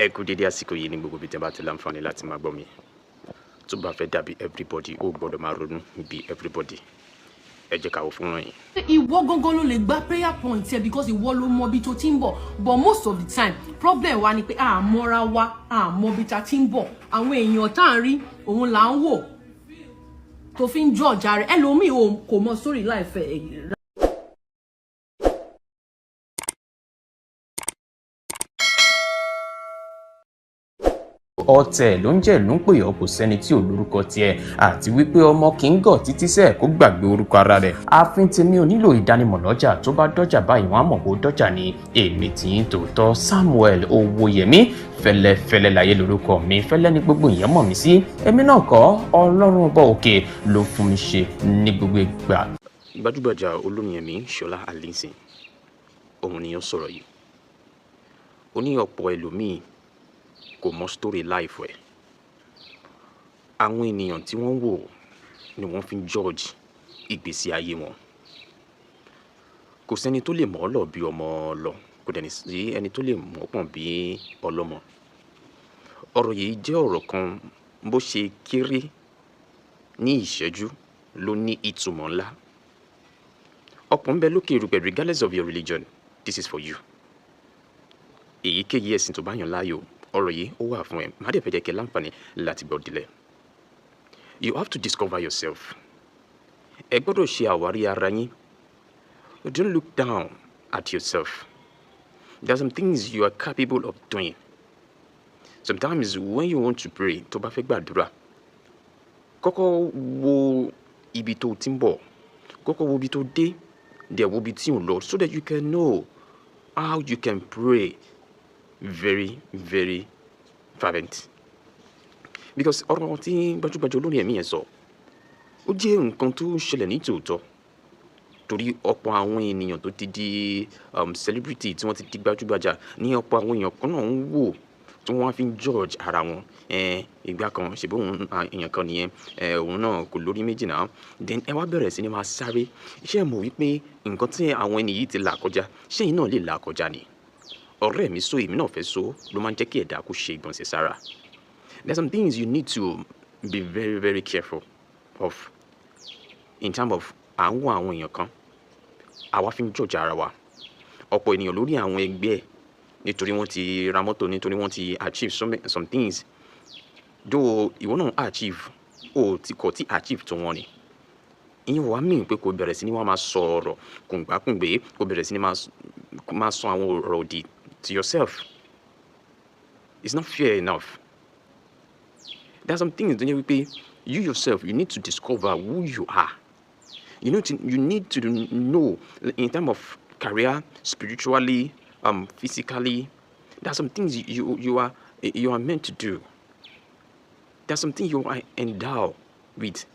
Ẹ kú dédé àsìkò yìí ní gbogbo ibi tí ẹ bá ti láǹfààní láti máa gbọ́ mi. Tó bá fẹ́ dàbí everybody, ó gbọ́dọ̀ máa ronú bí everybody. Ẹ jẹ́ ká wo fọ́nrán yìí. Ìwọ gangan ló lè gba prayer point ẹ because ìwọ ló mọ ibi tó ti ń bọ̀. But most of the time, problem wa ni pé a mọ́ra wa, a mọ ibi tá ti ń bọ̀. Àwọn èèyàn tá à ń rí òun là ń wò tó fi ń jọ̀jà rẹ̀. Ẹlòmíì kò mọ sórí láìfẹ́. Ọ̀tẹ̀ ló ń jẹ́ ló ń pè ọ́, kò sẹ́ni tí ò lórúkọ tiẹ̀, àti wípé ọmọ kì í gọ̀ títí sẹ́ẹ̀ kó gbàgbé orúkọ ara rẹ̀. Ààfin tèmi ò nílò ìdánimọ̀ lọ́jà, tó bá dọ́jà báyìí wọ́n á mọ̀ kó dọ́jà ni. Èmi tí ń tòótọ́ Samuel Owóyẹmí, fẹ́lẹ́fẹ́lẹ́ láyé lórúkọ mi, fẹ́lẹ́ ní gbogbo èèyàn mọ̀ mí sí. Èmi náà kọ́, Ọlọ́run ọba òkè ló fún mi ṣe ní gbogbo ìgbà. Gbajúgbajà olórin ẹ̀mí Ṣọlá Allyson òun ni ó sọ̀rọ̀ yìí. Ó ní ọ̀pọ̀ ẹlòmíì kò mọ story life ẹ̀. Àwọn ènìyàn tí wọ́n wò ni wọ́n fi ń judge ìgbésí ayé wọn. Kò sẹ́ni tó lè mọ̀ ọ́ lọ bí ọmọ lọ, kò dẹ̀ ní sí ẹni tó lè mọ̀ ọ́ pọ̀n bí ọlọ́mọ. Ọ̀rọ̀ yìí jẹ́ ọ̀rọ̀ kan bó ṣe kéré ní ìṣẹ́jú ló ní ìtumọ̀ ńlá. Ọ̀pọ̀ ń bẹ lókè erùpẹ̀. Regardless of your religion, this is for you. Èyíkéyìí ẹ̀sìn tó bá yàn láàyò, ọ̀rọ̀ yìí ó wà fún ẹ. Má dẹ̀ fẹ́ jẹ́ kí ẹ láǹfààní láti gbọ́ dilẹ̀. You have to discover yourself. Ẹ gbọ́dọ̀ ṣe àwárí ara yín. Don't look down at yourself. There are some things you are capable of doing. Sometimes when you want to pray, tó bá fẹ́ gbàdúrà, kọ́kọ́ wo ibi tó ti ń bọ̀, kọ́kọ́ wo ibi tó dé, dẹ̀ wo ibi tí ò ń lọ, so that you can know how you can pray very, very fervent. Because ọ̀rọ̀ tí gbajúgbajà olórin ẹ̀mí yẹn sọ, ó jẹ́ nǹkan tó ń ṣẹlẹ̀ ní tòótọ́, torí ọ̀pọ̀ àwọn ènìyàn tó ti di celebrity, tí wọ́n ti di gbajúgbajà, ní ọ̀pọ̀ àwọn èèyàn kan náà ń wò tí wọ́n á fi ń judge ara wọn. Ìgbà kan ṣe bí òun èèyàn kan nìyẹn, òun náà kò lórí méjì náà. Then ẹ wá bẹ̀rẹ̀ sí ní máa sáré. Ṣé ẹ mọ̀ wípé nǹkan tí àwọn ẹni yìí ti là kọjá, ṣé ẹ̀yin náà lè là kọjá ni? Ọ̀rẹ́ mi sọ, èmi náà fẹ́ sọ, ló máa ń jẹ́ kí ẹ̀dá kó ṣe ìgbọ̀nsẹ̀ sára. There are some things you need to be very, very careful of in terms of à ń wo àwọn èèyàn kan, àwa fi ń judge ara wa. Ọ̀pọ̀ ènìyàn lórí àwọn ẹgbẹ́ ẹ̀ nítorí wọ́n ti ra mọ́tò, nítorí wọ́n ti achieve some things. Though ìwọ náà achieve, o ti kọ̀ tí achieve tó wọn ni. Ìyẹn wàá mean pé kò bẹ̀rẹ̀ sí ní wá máa sọ̀rọ̀ kùngbákùngbé, kò bẹ̀rẹ̀ sí ní máa sọ àwọn ọ̀rọ̀ òdì to yourself. It's not fair enough. There are some things tó jẹ́ wípé you yourself, you need to discover who you are. You need to know in terms of career, spiritually, physically. There are some things you are meant to do. There are some things you are endowed with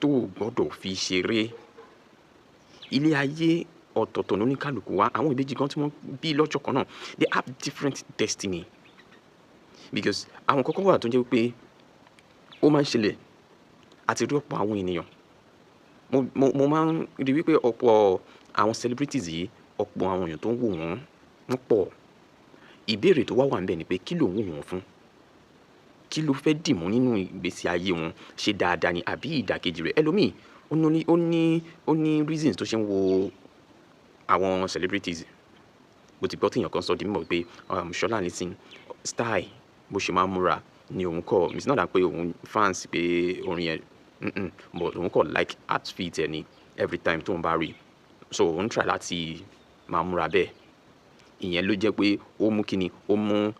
tó o gbọ́dọ̀ fi ṣeré. Ilé ayé ọ̀tọ̀ọ̀tọ̀ ló ní kálukú wa. Àwọn ìbejì kan tí wọ́n bí lọ́jọ́ kan náà, they have different destiny. Because àwọn nǹkan kan wà tó jẹ́ wípé ó máa ń ṣẹlẹ̀ àti rí ọ̀pọ̀ àwọn ènìyàn. Mo máa ń rí wípé ọ̀pọ̀ àwọn celebrities yìí, ọ̀pọ̀ àwọn èèyàn tó ń wò wọ́n, wọ́n pọ̀. Ìbéèrè tó wà wà níbẹ̀ ni pé, kí ló ń wò wọ́n fún? Kí ló fẹ́ dì mú nínú ìgbésí ayé wọn? Ṣé dáadáa ni àbí ìdàkejì rẹ̀? Ẹlòmíì, ó ní reasons tó ṣe ń wo àwọn celebrities. Mo ti gbọ́ tí èèyàn kan sọ di mímọ̀ pé Ṣọlá Allyson style bó ṣe máa ń múra ni òun kọ́. It's not that pé òun fans pé orin yẹn, but òun kọ́ like outfit ẹ ni every time tó ń bá rí. So òun try láti máa múra bẹ́ẹ̀. Ìyẹn ló jẹ́ pé ó mú kíni, ó mú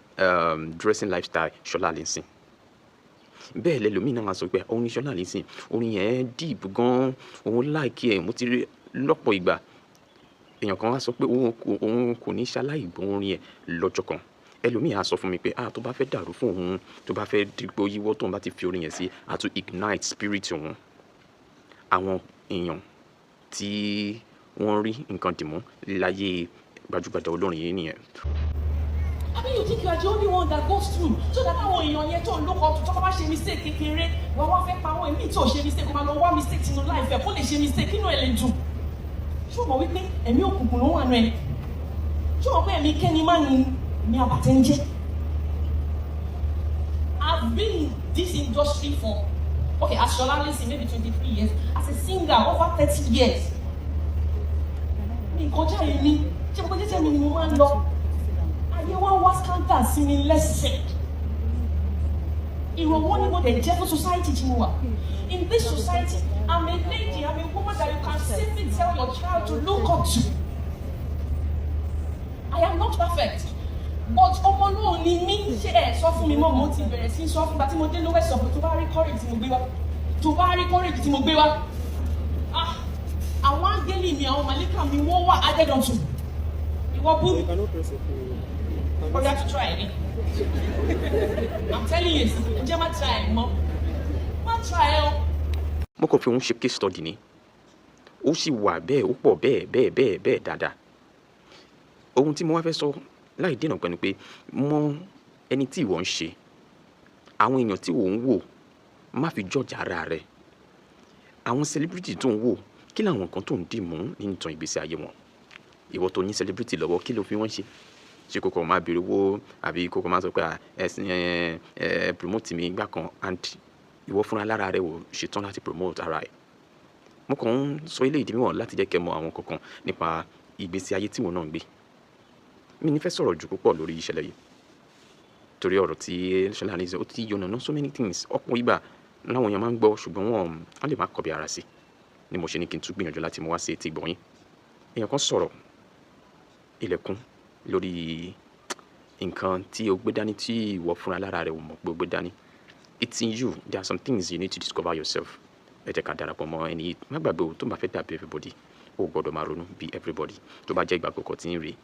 dressing lifestyle Ṣọlá Allyson. Bẹ́ẹ̀ lẹ́lòmíì náà máa sọ pé orin Ṣọlá Allyson, orin yẹn deep gan, òun like ẹ̀. Mo ti rí lọ́pọ̀ ìgbà èèyàn kan wá sọ pé òun kò ní ṣaláì gbọ́ orin ẹ̀ lọ́jọ́ kan. Ẹlòmíì á sọ fún mi pé, ah, tó bá fẹ́ dàrú fún òun, tó bá fẹ́ di pé ó yíwọ́, tóun bá ti fi orin yẹn sí, á tún ignite spirit òun. Àwọn èèyàn tí wọ́n rí nǹkan dìmú láyé gbajúgbajà olórin yìí nìyẹn. Àbí you think you are the only one that goes through, so that àwọn èèyàn yẹn tó ń look up to, tó bá ṣe mistake kékeré, wà wá fẹ́ pa àwọn èmi tí ò ṣe mistake, kó máa lọ wá mistake sínú life ẹ̀ kó lè ṣe mistake kínú ẹ̀ lè dùn? Ṣé o mọ̀ wípé ẹ̀mí òkùnkùn ló wà nù ẹ̀? Ṣé o mọ̀ pé ẹ̀mí kẹ́ni má ni ẹ̀mí àbàtẹ́ ń jẹ́? I've been in this industry for, okay, as Shola Allyson, maybe 23 years, as a singer, over 30 years. Mi kọjá èmi, ṣé mo jẹ́jẹ́ mi ni mo máa ń lọ. Ayé wá wá scandal sí mi lẹ́sẹ̀. Ìrànwọ́ ni mo dẹ̀ jẹ́ fún society tí mo wà. In this society, I'm a lady, I'm a woman that you can safely tell your child to look up to. I am not perfect, but ọmọ náà ni mí. Ṣé ẹ sọ fún mi mọ́? Mo ti bẹ̀rẹ̀ sí sọ fún gba tí mo dé lówẹ́ sọ pé tó bá rí courage tí mo gbé wá, tó bá rí courage tí mo gbé wá, ah, àwọn áńgẹ́lì mi, àwọn màlíkà mi, wọ́n wà added unto ìwọ bú mi. But you have to try again. I'm telling you, ǹjẹ́ má try ẹ̀ mọ́, má try ẹ̀ o. Mo kàn fi òun ṣe case study ni. Ó sì wà bẹ́ẹ̀, ó pọ̀ bẹ́ẹ̀ bẹ́ẹ̀ bẹ́ẹ̀ bẹ́ẹ̀ dáadáa. Ohun tí mo wá fẹ́ sọ láì dènà pẹ̀lú pé mọ ẹni tí ìwọ ń ṣe, àwọn èèyàn tí ò ń wò, má fi judge ara rẹ. Àwọn celebrity tó ń wò, kí làwọn nǹkan tó ń dì mú nínú ìtàn ìgbésí ayé wọn? Ìwọ tó ní celebrity lọ́wọ́, kí ló fi wọ́n ṣe? Ṣé kókò máa béèrè owó, àbí kókò máa sọ pé ẹ̀sìn ẹ ẹ promote mi gbà kan, and ìwọ fúnra lára rẹ ò ṣetán láti promote ara ẹ? Mo kàn ń sọ ilé ìdí mímọ̀ láti jẹ́ kẹ́ mọ àwọn kankan nípa ìgbésí ayé tí ìwọ náà ń gbé. Mi ní fẹ́ sọ̀rọ̀ jù púpọ̀ lórí ìṣẹ̀lẹ̀ yìí, torí ọ̀rọ̀ tí Ṣọlá Allyson ó ti yànnàná so many things. Ọ̀pọ̀ ìgbà láwọn èèyàn máa ń gbọ́, ṣùgbọ́n wọ́n á lè má kọbi ara sí ni mo ṣe ní kí n tún gbìyànjú láti mú wá sí etí ìgbọ̀nyín. Èèyàn kan sọ̀rọ̀ ilẹ̀kùn lórí nǹkan tí o gbé dání tí ìwọ fúnra lára rẹ ò mọ̀ pé o gbé dání. It's in you. There are some things you need to discover yourself. Ẹ jẹ́ ká darapọ̀ mọ́ ẹni yìí. Má gbàgbé o, tó bá fẹ́ dàbí everybody, o gbọ́dọ̀ máa ronú bí everybody. Tó bá jẹ́ ìgbà àkọ́kọ́ tí ń rí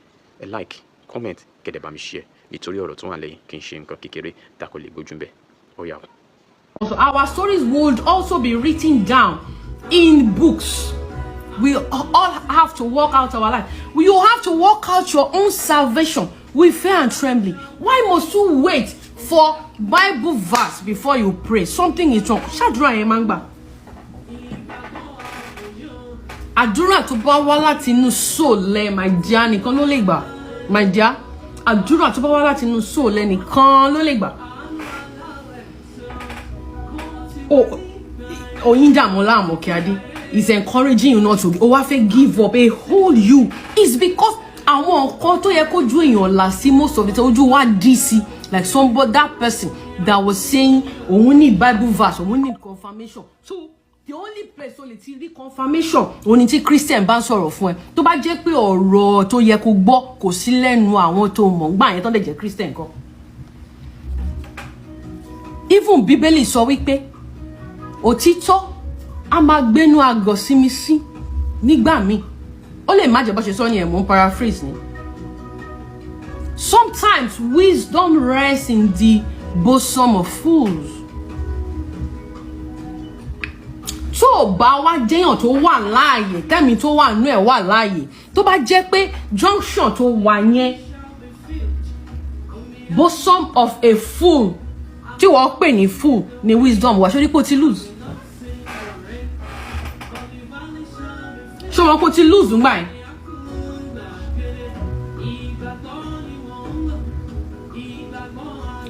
ẹ, like, comment, kẹ́ dẹ̀ bá mi share, nítorí ọ̀rọ̀ tó wà lẹ́yìn kì í ṣe nǹkan kékeré tá kò lè gbójú bẹ́ẹ̀. Ó yá o. Also, our stories would also be written down in books. We all have to work out our life. You have to work out your own salvation with fear and trembling. Why must you wait for Bible verse before you pray? Something is wrong. Ṣàdúrà yẹn máa ń gbà. Àdúrà tó bá wá láti inú soul ẹ, my dear, nìkan ló lè gbà. My dear, àdúrà tó bá wá láti inú soul ẹ nìkan ló lè gbà. Oh, Oyindamola Amokeade is encouraging you not to. O wá fẹ́ give up a whole you. It's because àwọn nǹkan tó yẹ kójú èèyàn là sí, most of the time ojú wa dí sí. Like somebody, that person that was saying òun ní Bible verse, òun need confirmation. So the only place tó lè ti rí confirmation òun ni tí Christian bá ń sọ̀rọ̀ fún ẹ. Tó bá jẹ́ pé ọ̀rọ̀ tó yẹ kó gbọ́ kò sí lẹ́nu àwọn tó mọ̀ gbà yẹn tó lè jẹ́ Christian kan. Even Bíbélì sọ wípé òtítọ́ a máa gbénú àgọ̀ sí mi sí nígbà míì. Ó lè má jẹ́ bó ṣe sọ ni ẹ̀, mò ń paraphrase ni. Sometimes wisdom rests in the bosom of fools. Tó o bá wá jẹ́yàn tó wà láàyè, tẹ́mi tó wà nú ẹ̀ wà láàyè, tó bá jẹ́ pé junction tó wà yẹn, bosom of a fool tí wọ́n pè ní fool ni wisdom wà, ṣó kò ti lose? Ṣé wọn kò ti lose ńgbà yẹn?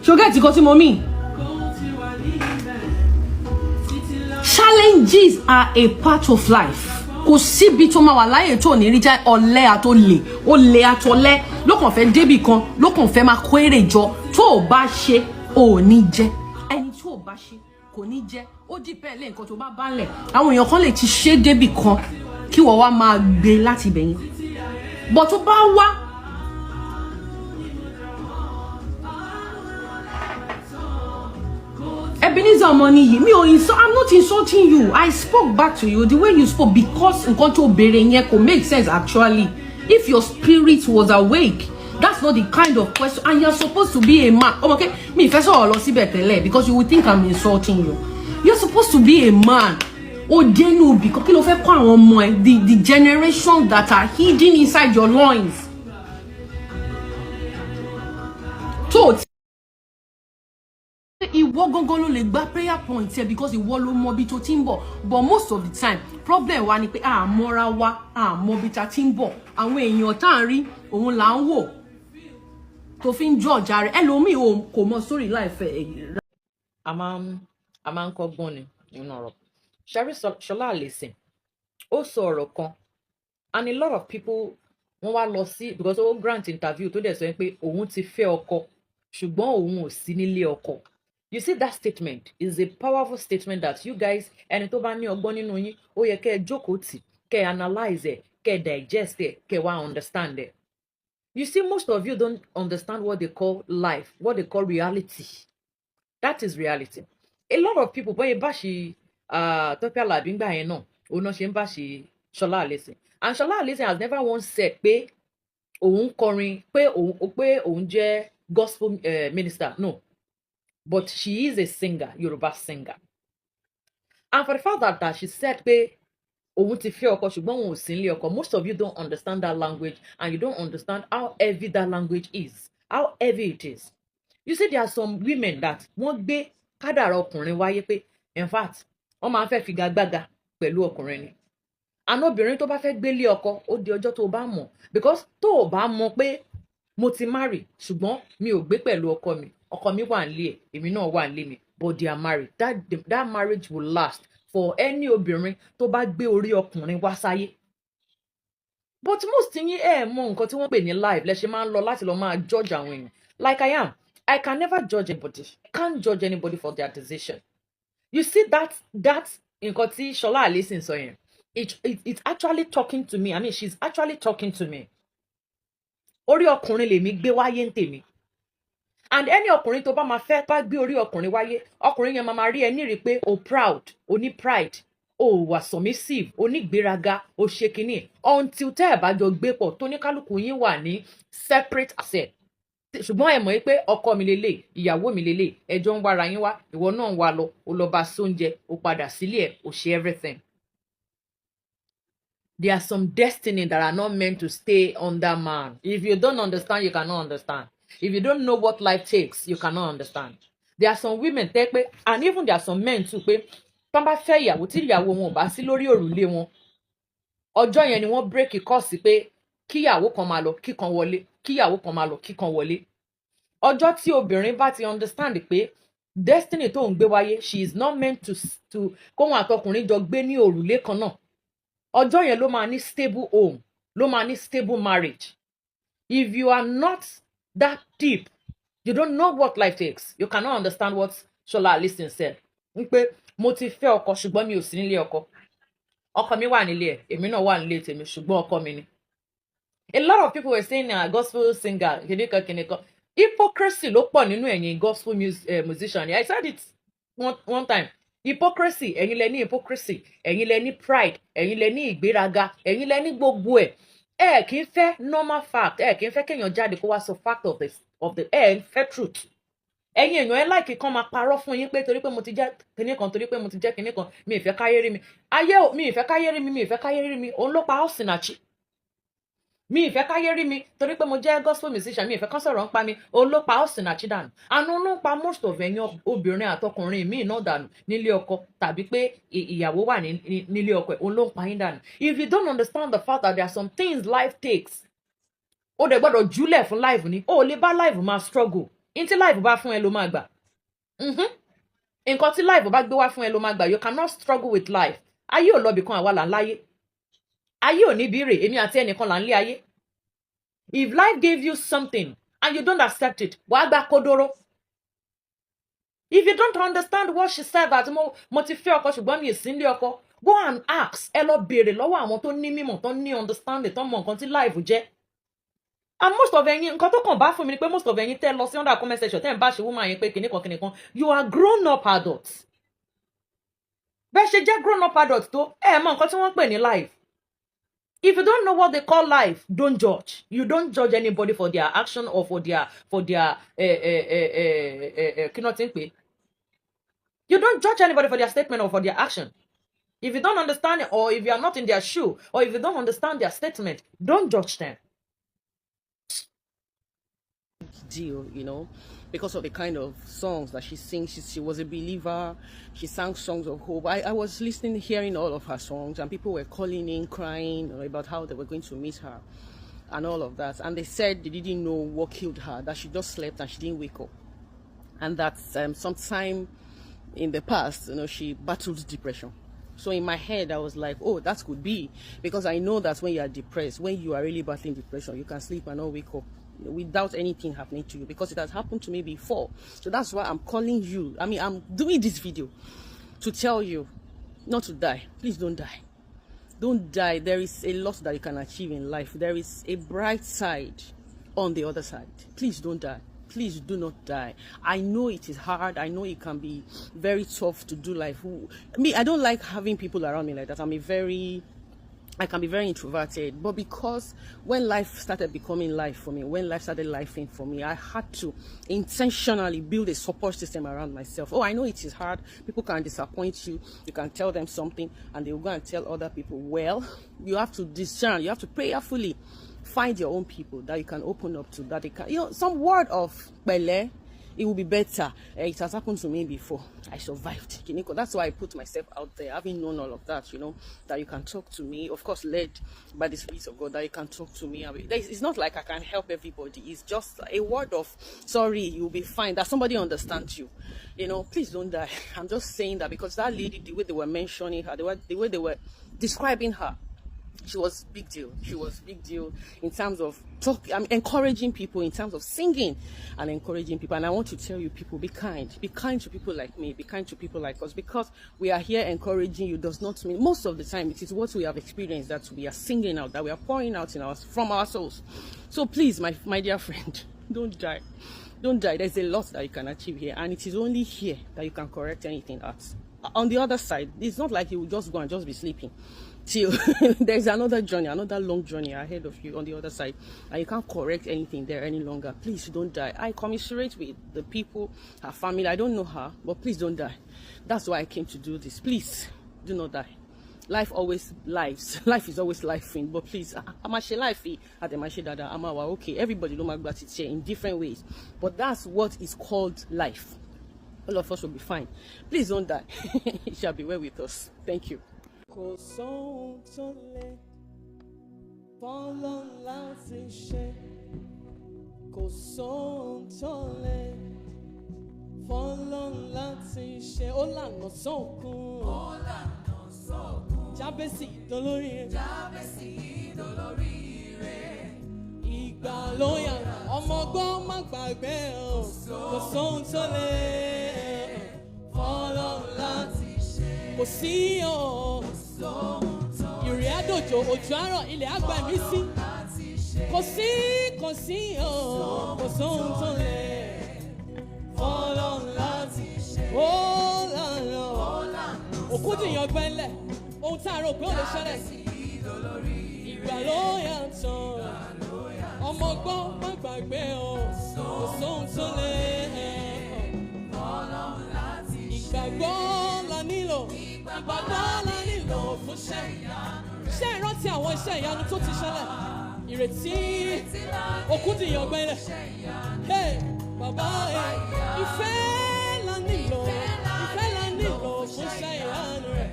Ṣó get nǹkan tí mo mean? Challenges are a part of life. Kò síbi tó máa wà láyè tó ní rí jẹ́ ọ̀lẹ àtọlè, olè àtọ̀lẹ ló kàn fẹ́ débì kan, ló kàn fẹ́ máa kó èrè jọ. Tó o bá ṣe, ò ní jẹ. Ẹni tó o bá ṣe kò ní jẹ. Ó dìpẹ́ lé nǹkan tó bá bá lẹ̀. Àwọn èèyàn kan lè ti ṣe débì kan kí wọ́n wá máa gbé láti ibẹ̀ yẹn bọ̀ tó bá wá. Ebenezer Omoniyi, mi ò insult, I'm not insulting you. I spoke back to you the way you spoke because nǹkan tó béèrè yẹn kò make sense actually. If your spirit was awake, that's not the kind of question, and you're supposed to be a man. Oh, okay, mi ìfẹ́ sọ̀rọ̀ lọ síbẹ̀ tẹ́lẹ̀ because you would think I'm insulting you. You're supposed to be a man. Ó dénú ibì kan, kí ló fẹ́ kọ́ àwọn ọmọ ẹ, the generation that are hidden inside your loins? Tó o ti ìwọ gangan ló lè gba prayer point ẹ because ìwọ ló mọ ibi tó ti ń bọ̀. But most of the time, problem wa ni pé a mọ́ra wa, a mọ ibi tá ti ń bọ̀. Àwọn èèyàn tá à ń rí òun là ń wò tó fi ń judge rẹ̀. Ẹlòmíì ò kò mọ sórí láìfẹ́. A máa ń kọ́gbọ́n ni nínú ọ̀rọ̀. Ṣẹ́rí Ṣọlá Allyson, ó sọ ọ̀rọ̀ kan and a lot of people, wọ́n wá lọ sí, because ó grant interview tó dẹ̀ sọ pé òun ti fẹ́ ọkọ ṣùgbọ́n òun ò sí nílé ọkọ. You see, that statement is a powerful statement that you guys, ẹni tó bá ní ọgbọ́n nínú yín, ó yẹ kẹ́ ẹ jókòó tì, kẹ́ ẹ analyse ẹ̀, kẹ́ ẹ digest ẹ̀, kẹ́ ẹ wá understand ẹ̀. You see, most of you don't understand what they call life, what they call reality. That is reality. A lot of people, bóyá bá ṣe Tọ́pẹ́ Àlàbí ńgbà yẹn náà, òun náà ṣe ń bá ṣe Ṣọlá Allyson, and Ṣọlá Allyson has never once said pé òun kọrin, pé òun jẹ́ gospel minister. No, but she is a singer, Yoruba singer, and for the fact that she said pé òun ti fẹ́ ọkọ ṣùgbọ́n òun ò sí nílé ọkọ, most of you don't understand that language and you don't understand how heavy that language is, how heavy it is. You see, there are some women that wọ́n gbé kádàrá ọkùnrin wáyé pé in fact wọ́n máa ń fẹ́ figagbága pẹ̀lú ọkùnrin ni. Àná obìnrin tó bá fẹ́ gbélé ọkọ, ó di ọjọ́ tó o bá mọ̀, because tó o bá mọ̀ pé mo ti marry ṣùgbọ́n mi ò gbé pẹ̀lú ọkọ mi, ọkọ mi wà nílé ẹ̀, èmi náà wà nílé mi, but they are married, that marriage will last for any obìnrin tó bá gbé orí ọkùnrin wá sáyé. But most yín, ẹ mọ nǹkan tí wọ́n pè ní life, lẹ ṣe máa ń lọ láti lọ máa judge àwọn èèyàn. Like I am, I can never judge anybody. I can't judge anybody for their decision. You see, that nǹkan tí Ṣọlá Allyson sọ yẹn, it's actually talking to me. I mean, she's actually talking to me. Orí ọkùnrin lèmi gbé wáyé ń tèmi, and any ọkùnrin tó bá máa fẹ́ bá gbé orí ọkùnrin wáyé, ọkùnrin yẹn máa rí ẹ ní rí pé o proud, o ní pride, o wà submissive, o ní gbéraga, o ṣe kínní, until tẹ́ ẹ̀ bá jọ gbé pọ̀, tó ní kálukú yín wà ní separate asset, ṣùgbọ́n ẹ mọ̀ pé ọkọ mi lélẹ̀, ìyàwó mi lélẹ̀, ẹjọ́ ń wára yín wá, ìwọ náà ń wá lọ, o lọ bá sóúnjẹ, o padà sílé ẹ̀, o ṣe everything. There are some destiny that are not meant to stay under man. If you don't understand, you cannot understand. If you don't know what life takes, you cannot understand. There are some women tẹ́ pé, and even there are some men too, pé tọ́n bá fẹ́ ìyàwó, tí ìyàwó wọn ò bá sí lórí òrùlé wọn, ọjọ́ yẹn ni wọ́n break curse pé kíyàwó kan máa lọ, kíkan wọlé, kíyàwó kan máa lọ, kíkan wọlé. Ọjọ́ tí obìnrin bá ti understand pé destiny tó ń gbé wáyé, she is not meant to kóhun àtọkùnrin jọ gbé ní òrùlé kan náà, ọjọ́ yẹn ló máa ní stable home, ló máa ní stable marriage. If you are not that deep, you don't know what life takes, you cannot understand what Ṣọlá Allyson said, ń pé mo ti fẹ́ ọkọ ṣùgbọ́n mi ò sí nílé ọkọ, ọkọ mi wà nílé ẹ̀, èmi náà wà nílé tèmi, ṣùgbọ́n ọkọ mi ni. A lot of people were saying gospel singer kìnìkan kìnìkan, hypocrisy ló pọ̀ nínú ẹ̀yin gospel musician. I said it one time, hypocrisy, ẹ̀yin lẹ ní hypocrisy, ẹ̀yin lẹ ní pride, ẹ̀yin lẹ ní ìgbéraga, ẹ̀yin lẹ ní gbogbo ẹ̀. Ẹ kì í fẹ́ normal fact, ẹ kì í fẹ́ kéèyàn jáde kó wá sọ fact of the ẹ ń fẹ́ truth. Ẹ̀yin èèyàn, ẹ like kán máa parọ́ fún yín pé torí pé mo ti jẹ́ kinní kan, torí pé mo ti jẹ́ kinní kan, mi ì fẹ́ káyé rí mi, ayé mi ì fẹ́ káyé rí mi, mi ì fẹ́ káyé rí mi, òun ló pa Osinachi. Mi ì fẹ́ káyé rí mi torí pé mo jẹ́ gospel musician, mi ì fẹ́ kán sọ̀rọ̀ ń pa mi, òun ló pa Osinachi dànù. Àná ló ń pa most of ẹ̀yin obìnrin àtọkùnrin míì náà dànù nílé ọkọ, tàbí pé ìyàwó wà nílé ọkọ ẹ̀, òun ló ń pa yín dànù. If you don't understand the fact that there are some things life takes, ó dẹ̀ gbọ́dọ̀ júlẹ̀ fún life ni. Ó lè bá life máa struggle. In tí life bá fún ẹ ló máa gbà. Nǹkan tí life bá gbé wá fún ẹ ló máa gbà. You cannot struggle with life. Ayé ò lọ bìkan, àwa là ń láyé. Ayé ò ní bí rè, èmi àti ẹnìkan là ń lé ayé. If life gave you something and you don't accept it, wàá gba kódóró. If you don't understand what she said, that mo ti fẹ́ ọkọ ṣùgbọ́n mi ì sí nílé ọkọ, go and ask. Ẹ lọ béèrè lọ́wọ́ àwọn tó ní mímọ̀, tó ní understanding, tó mọ nǹkan tí life jẹ́. And most of ẹ̀yin, nǹkan tó kàn bá fún mi ni pé most of ẹ̀yin tẹ́ lọ sí under comment section, tẹ́ ń bá ṣe woman yẹn pé kìnìkan kìnìkan, you are grown up adults. Bẹ́ẹ̀ ṣe jẹ́ grown up adults tó, ẹ mọ nǹkan tí wọ́n ń pè ní life. If you don't know what they call life, don't judge. You don't judge anybody for their action or for their kí náà ti ń pè. You don't judge anybody for their statement or for their action. If you don't understand it, or if you are not in their shoe, or if you don't understand their statement, don't judge them. Deal, because of the kind of songs that she sings. She was a believer. She sang songs of hope. I was listening, hearing all of her songs, and people were calling in, crying about how they were going to miss her and all of that. And they said they didn't know what killed her, that she just slept and she didn't wake up. And that sometime In the past, she battled depression. So in my head, I was like, oh, that could be. Because I know that when you are depressed, when you are really battling depression, you can sleep and not wake up without anything happening to you, because it has happened to me before. So that's why I'm calling you. I mean, I'm doing this video to tell you not to die. Please don't die. Don't die. There is a lot that you can achieve in life. There is a bright side on the other side. Please don't die. Please do not die. I know it is hard. I know it can be very tough to do life. Me, I don't like having people around me like that. I can be very introverted, but because when life started becoming life for me, when life started lifing for me, I had to intentionally build a support system around myself. Oh, I know it is hard. People can disappoint you. You can tell them something and they will go and tell other people. Well, you have to discern. You have to prayerfully find your own people that you can open up to, that they can, some word of pẹ̀lẹ́, it will be better. It has happened to me before. I survived. Kiniko. That's why I put myself out there, having known all of that, that you can talk to me. Of course, led by the Spirit of God, that you can talk to me. It's not like I can help everybody. It's just a word of sorry, you'll be fine, that somebody understands you. Please don't die. I'm just saying that because that lady, the way they were mentioning her, the way they were describing her, she was big deal. She was big deal in terms of talk, I'm encouraging people, in terms of singing and encouraging people. And I want to tell you people, be kind. Be kind to people like me. Be kind to people like us. Because we are here encouraging you does not mean, most of the time, it is what we have experienced that we are singing out, that we are pouring out from our souls. So please, my dear friend, don't die. Don't die. There's a lot that you can achieve here. And it is only here that you can correct anything else. On the other side, it's not like you will just go and just be sleeping till there's another journey, another long journey ahead of you on the other side, and you can't correct anything there any longer. Please don't die. I commiserate with the people, her family. I don't know her, but please don't die. That's why I came to do this. Please do not die. Life always lives. Life is always lifing, but please, I'm a life okay. Everybody don't matter in different ways, but that's what is called life. All of us will be fine. Please don't die. It shall be well with us. Thank you. Kò sóhun tó le f'Ọlọ́run láti ṣe. Kò sóhun tó le f'Ọlọ́run láti ṣe. Ó lànà sókun. Ó lànà sókun. Jábésì dolórí rẹ̀. Jábésì dolórí rẹ̀. Ìgbà ló yà ọmọ gbọ́n má gbàgbé o. Kò sóhun tó le f'Ọlọ́run láti ṣe. Kò sí o. Ìrì àdòjò òjò àárọ̀ ilẹ̀ àgbà mí sí. Kò sí, kò sí o, kò sóhun tó lè f'Ọlọ́run láti ṣe. Ó lànà òkú dìyàn gbẹ́lẹ̀, ohun tá a rò pé ó lè ṣẹlẹ̀. Ìgbà ló yàtọ̀, ọmọ gbọ́n má gbàgbé o, kò sóhun tó lè f'Ọlọ́run láti ṣe. Ìgbàgbọ́ la nílò, ìgbàgbọ́ la nílò fún iṣẹ́. Ṣé ìrántí àwọn iṣẹ́ ìyanu tó ti ṣẹlẹ̀? Ìrètí òkú dìyàn gbẹ́lẹ̀. Hey, bàbá ẹ̀, ìfẹ́ la nílò, ìfẹ́ la nílò fún iṣẹ́ ìyanu rẹ̀.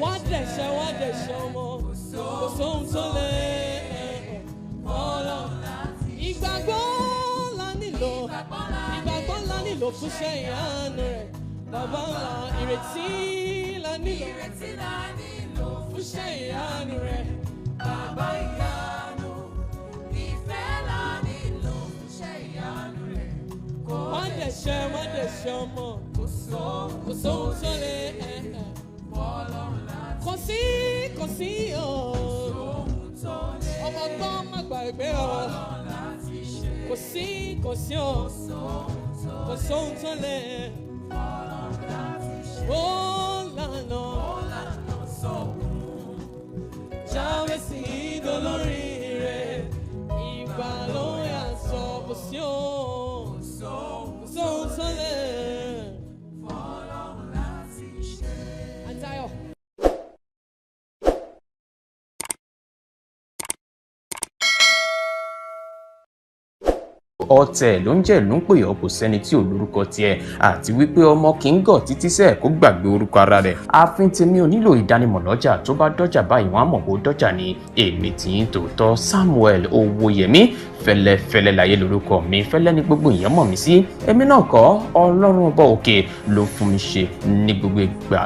Wá dẹ̀ṣẹ̀ ọmọ, kò sóhun tó lè f'Ọlọ́run. Ìgbàgbọ́ la nílò, ìgbàgbọ́ la nílò fún iṣẹ́ ìyanu rẹ̀. Bàbá ńlá, ìrètí la nílò, Ìrètí la nílò fún iṣẹ́ ìyanu rẹ̀. Bàbá ìyanu, ìfẹ́ la nílò fún iṣẹ́ ìyanu rẹ̀. Kò Má dẹ̀ṣẹ̀, má dẹ̀ṣẹ̀ ọmọ, kò sóhun kò sóhun tó lè f'Ọlọ́run láti Kò sí, kò sí o. sóhun tó lè Ọmọ gbọ́n má gbàgbé o. f'Ọlọ́run láti ṣe. Kò sí, kò sí o. Sóhun tó Kò sóhun tó lè f'Ọlọ́run láti ṣe. Ó lànà. Ó lànà sókun. Jábésì dolórí rẹ̀. Ìgbà ló yàtọ̀, kò sí o. Sóhun Kò sóhun tó lè. f'Ọlọ́run láti ṣe. Àtayọ̀. Ọ̀tẹ̀ ló ń jẹ́ ìlú ń pè ọ́, kò sẹ́ni tí ò lórúkọ tiẹ̀, àti wípé ọmọ kì í gọ̀ títí sẹ́ẹ̀ kó gbàgbé orúkọ ara rẹ̀. Ààfin tèmi ò nílò ìdánimọ̀ lọ́jà, tó bá dọ́jà báyìí wọ́n á mọ̀ bó dọ́jà ni. Èmi tì í tòótọ́, Samuel Owóyẹmí Fẹ́lẹ́fẹ́lẹ́ láyé lórúkọ mi. Fẹ́lẹ́ ní gbogbo èèyàn mọ̀ mí sí. Èmi náà kọ́, Ọlọ́run ọba òkè ló fún mi ṣe ní gbogbo ìgbà.